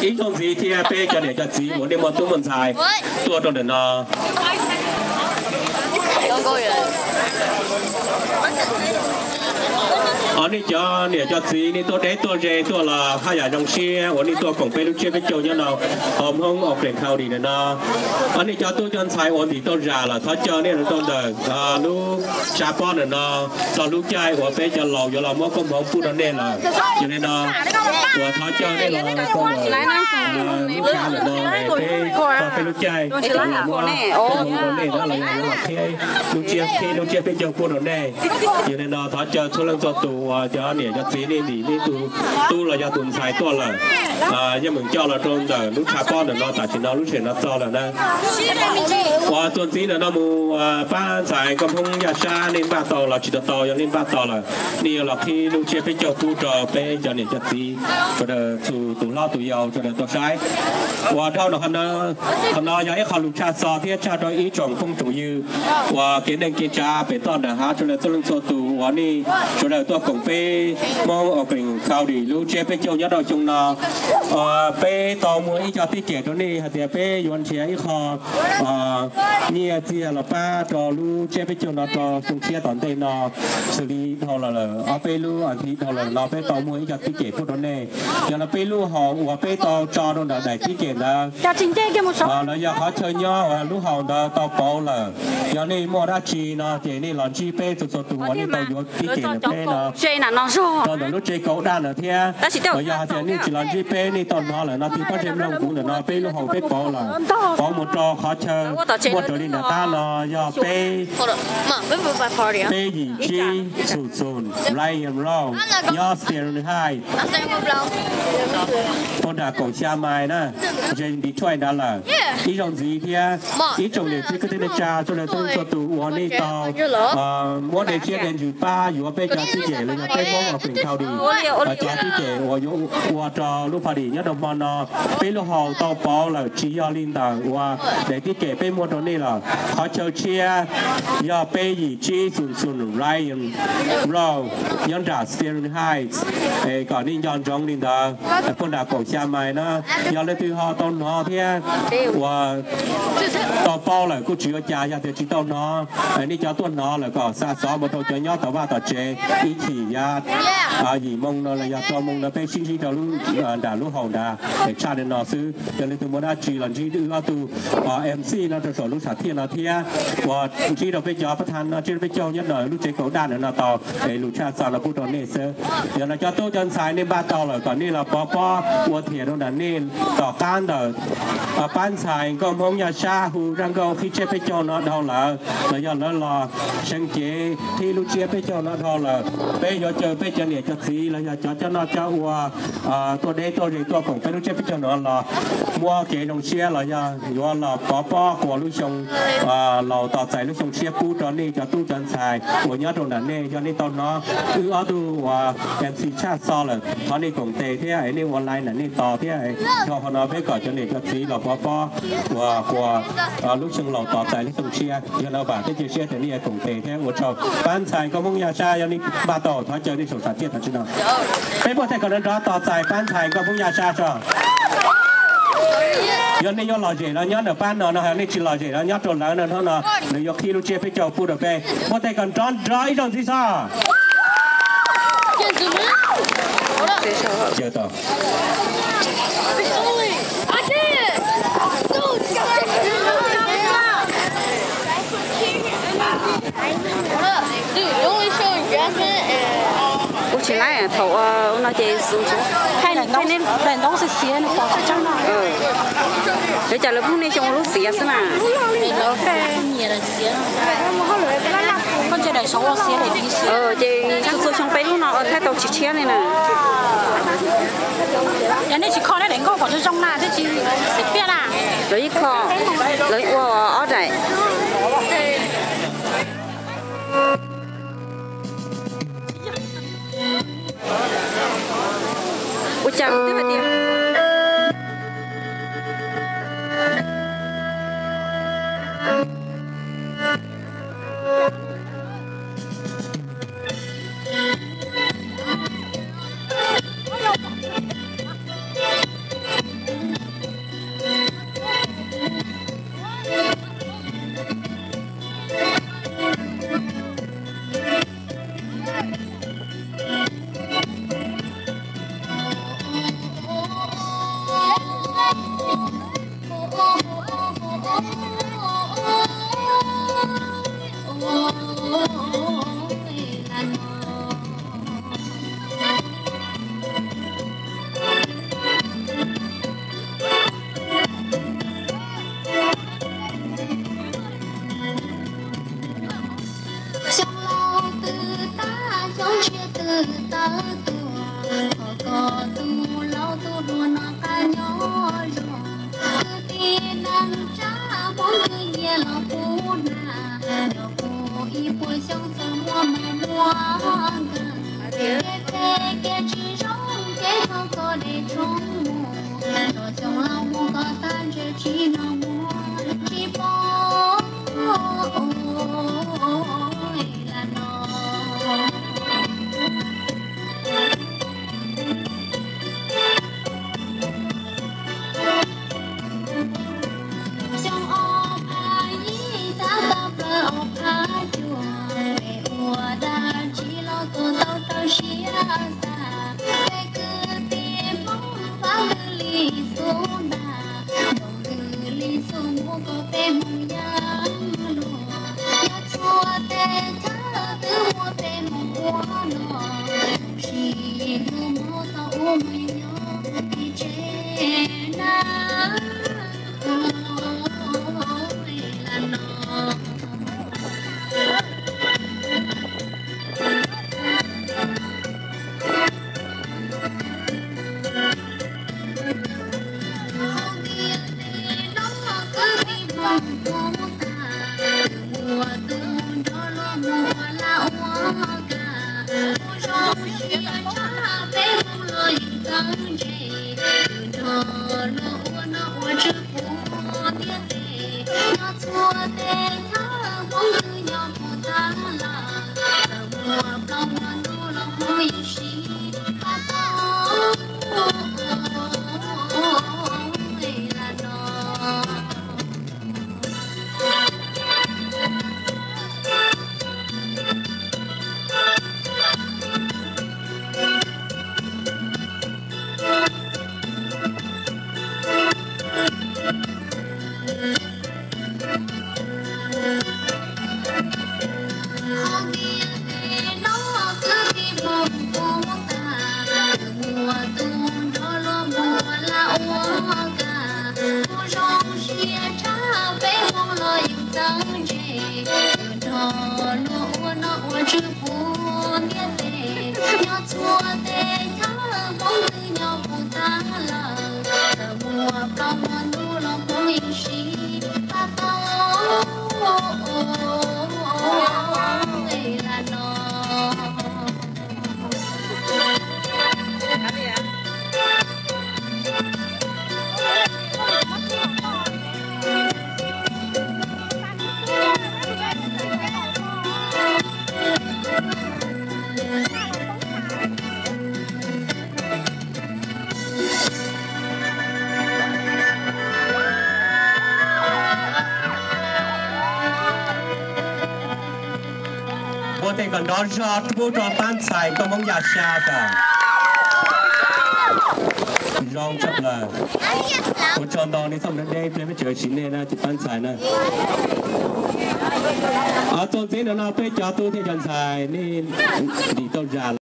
Ib zaug ntxiv thiab peb cov niam cov txiv uas nej muaj tub muaj ntxhais tuaj rau ntawm no. Os, nej cov niam cov txiv nej tuaj deb tuaj ze tuaj los haj yam zoo siab uas nej tuaj koom peb lub tsiab peb caug nyob no hauv Hmoob Orange County ntawm no. Os, nej cov tub cov ntxhais uas ntim tau zam lawm thov caw nej los rau ntawm lub tshav pob ntawm no txog lub caij uas peb cov laus yuav los muab koob hmoov pub rau nej lawm. Yog li no uas thov caw nej los rau ntawm lub tshav ntawm no, peb txog peb lub caij los muab koob hmoov rau nej na, los yog yuav los qhib lub tsiab, qhib lub tsiab peb caug pub rau nej. Yog li no thov caw txhua leej txhua tus uas cov niam cov txiv nej ntim nej tus tub los yog tus ntxhais tuaj lawm, yeej meem coj los rau ntawm lub tshav pob ntawm no, tam sim no lub sij hawm no txog lawm na. Uas tuaj ntxiv ntawm no mus, pab ntxhais nkauj Hmoob Yaj Sab, nej npaj tau los tsis tau tau, yog nej npaj tau lawm, nej yuav los qhib lub tsiab peb caug pub rau peb cov niam cov txiv sawv daws, txhua tus hlob tus yau sawv daws tau saib. Uas dhau ntawm qhov no yog ib qho lus tshaj xov thiab tshaj rau ib tsoom phooj tsoom ywg uas kev neej kev tsav pem toj nram hav sawv daws txhua leej txhua tus uas nej sawv daws tuaj koom peb Hmoob Orange County lub tsiab peb caug nyob rau xyoo no. Peb tau muaj ib co tib cem rau nej hais tias peb yuav nrhiav ib qho nyiaj txiag los pab rau lub tsiab peb caug no rau xyoo tshiab tom ntej no. Xws li dhau los lawm ob peb lub as thiv dhau lawm no peb tau muaj ib co tib cem pub rau nej. Yog no peb lub haus uas peb tau tso rau ntawm daim tib cem ntawd, los yog qhov chaw nyob uas lub haus ntawd tau pauv lawm. Yog nej muaj dab tsi no ces nej los ntsib peb txhua txhua tus uas nej tau yuav tib cem ntawm peb no rau ntawm lub tsev kaus daj ntawd thiab. Los yog hais tias nej tsis los ntsib peb, nej tau hnov lawm no tig pob zeb mloog kuv ntawm no, peb lub haus peb pauv lawm, pauv mus rau qhov chaw muaj raws li nram qab no yog peb, peb yim tsib xum xum Ryan Road nyob Sterling Heights, puag nram kaum xya mais na, ze Detroit nrad lawm. Ib zaug ntxiv thiab ib tsoom niam txiv kwv tij neej tsa sawv daws txhua leej txhua tus uas nej tau muab dej siab dej ntsws pab yuav peb cov tib cem los yog peb Hmoob Orange County cov tib cem uas yuav ua rau lub party nyob rau hmo no. Peb lub haus tau pauv lawm, tsis yog li ntawm uas daim tib cem peb muab rau nej lawm. Qhov chaw tshiab yog peb yim tsib xum xum Ryan Road nyob nram Sterling Heights, es kom nej nco ntsoov li ntawd, puag nram kaum xya mais na. Yog leej twg ho tau hnov thiab uas tau paub lawm kuj tsis ua cas, yog tias tsis tau hnov, nej cov tuaj hnov lawm kom xa xov mus rau cov nyob tom vaj tom tsev ib chim yav yim moo no los yog rau moo no peb sib ntsib rau nram lub haus nrad es tshaj li no xwb. Yog leej twg muaj dab tsi los ntsib wb ob tug MC no rau saum lub sam thiaj no thiab uas ntsib rau peb cov pab thab no, ntsib rau peb caug nyob ntawm lub tsev kaus daj ntawm no tau es lus tshaj xov no pub rau nej xwb. Yog no cov tub cov ntxhais nej npaj tau lawm kom nej los pov pob ua thiam rau nram nej tom qab ntawm pab ntxhais nkauj Hmoob Yaj Sab hu zaj nkauj qhib tsiab peb caug no dhau lawm los yog lawv los seev cev qhib lub tsiab peb caug no dhau lawm, peb yuav caw peb cov niam cov txiv los yog cov coj noj coj ua tuaj deb tuaj ze tuaj koom peb lub tsiab peb caug no los muab kev zoo siab los yog yuav los pov pob kuas lub xyoo laus tos txais lub xyoo tshiab pub rau nej cov tub cov ntxhais uas nyob rau nram nej. Yog nej tau hnov wb ob tug uas MC tshaj xov lawm thov nej koom tes thiab es nej ua like nram nej tos thiab es dhau qhov no peb kom cov niam cov txiv los pov pob uas kuas lub xyoo laus tos txais lub xyoo tshiab. Yog no vam thiab cia siab tias nej yuav koom tes thiab ua tsaug. Pab ntxhais nkauj Hmoob Yaj Sab yog nej npaj tau thov caw nej saum sam thiaj tam sim no. Peb muaj tej kom nrov nrov tos txais pab ntxhais nkauj Hmoob Yaj Sab tso. Yog nej yuav lom zem los nyob ntawm pab no no, yog nej tsis lom zem los nyob rau lawv no hnub no nws yuav qhib lub tsiab peb caug pub rau peb. Muaj tej kom nrov nrov ib zaug ntxiv tso. Ua tsis laib thaum no ces daim ntoo xiav xiav no pom tsis tseeb no. Lawv cas lawv pheej niaj xyoo ua lub xiav xwb na. Koj ntsia daim saud ua xiav daim tid xiav. Ces txhua txhua xyoo peb lub no ua thiaj tau tsis tshiab li na. Yog nej tsis kho nej daim nkauj kom zoo zoo na thiaj tsis xiav piaj na. Lawv ib kho, lawv ua ob daim. Ua cas kuv twb hais tias Xyoo laus twb tag, xyoo tshiab twb tawm tuaj, thov koj tus laus tus hluas no qab nyob zoo. Kwv tij neej tsa Hmoob kwv nyias los pub na, yog kuv ib puas xyoo txoj muaj mas muaj kawg. Kev phem kev tsis zoo ces thov koj de tshoob mus, tso xyoo laus mus kom tag ntshe tsis hnov muaj tsis pom lawm no. Xyoo ob phav yim xav tau plaws ob phav cuaj, peb ua dab tsi los tuag tau tawm siab tag. Peb kwv tij Hmoob fab twg li xub ntas, nyob twg li xub mus kom peb Hmoob yeej luag. Yog txhua tes chaw twb muaj peb Hmoob ua no, sim hnub Hmoob tau ua Hmoob nyob ib tsev na. Ua tus nrog luag mus ua laj ua kam, ua zoo siab tshaj peb Hmoob los yeej txawj ntse, tus nrog luag ua no ua tswv puag ntiaj teb, nyob txhua teb chaws Hmoob twb nyob puag tag lawm, txawm muaj plaub muaj ntug los Hmoob yeej sib pab tau lawm no. Qhov ntiaj teb no kwv tij Hmoob puag ta, ua tus nrog luag mus ua laj ua kam, ua zoo siab tshaj peb Hmoob los yeej txawj ntse, tus nrog luag ua no ua tswv puag ntiaj teb, nyob txhua teb chaws Hmoob twb nyob puag tag lawm, txawm muaj plaub muaj ntug los Hmoob yeej sib pab tau lawm no. Ua tes kom nrov zog pub rau pab ntxhais koj Hmoob Yaj Sab tas. Zoo tshaj plaws. Ua tsaug ntau nej txoj hmoo deb deb, peb tseem siv nej na cov pab ntxhais na. Txuas ntxiv no peb cov tub thiab cov ntxhais nej ntim tau zam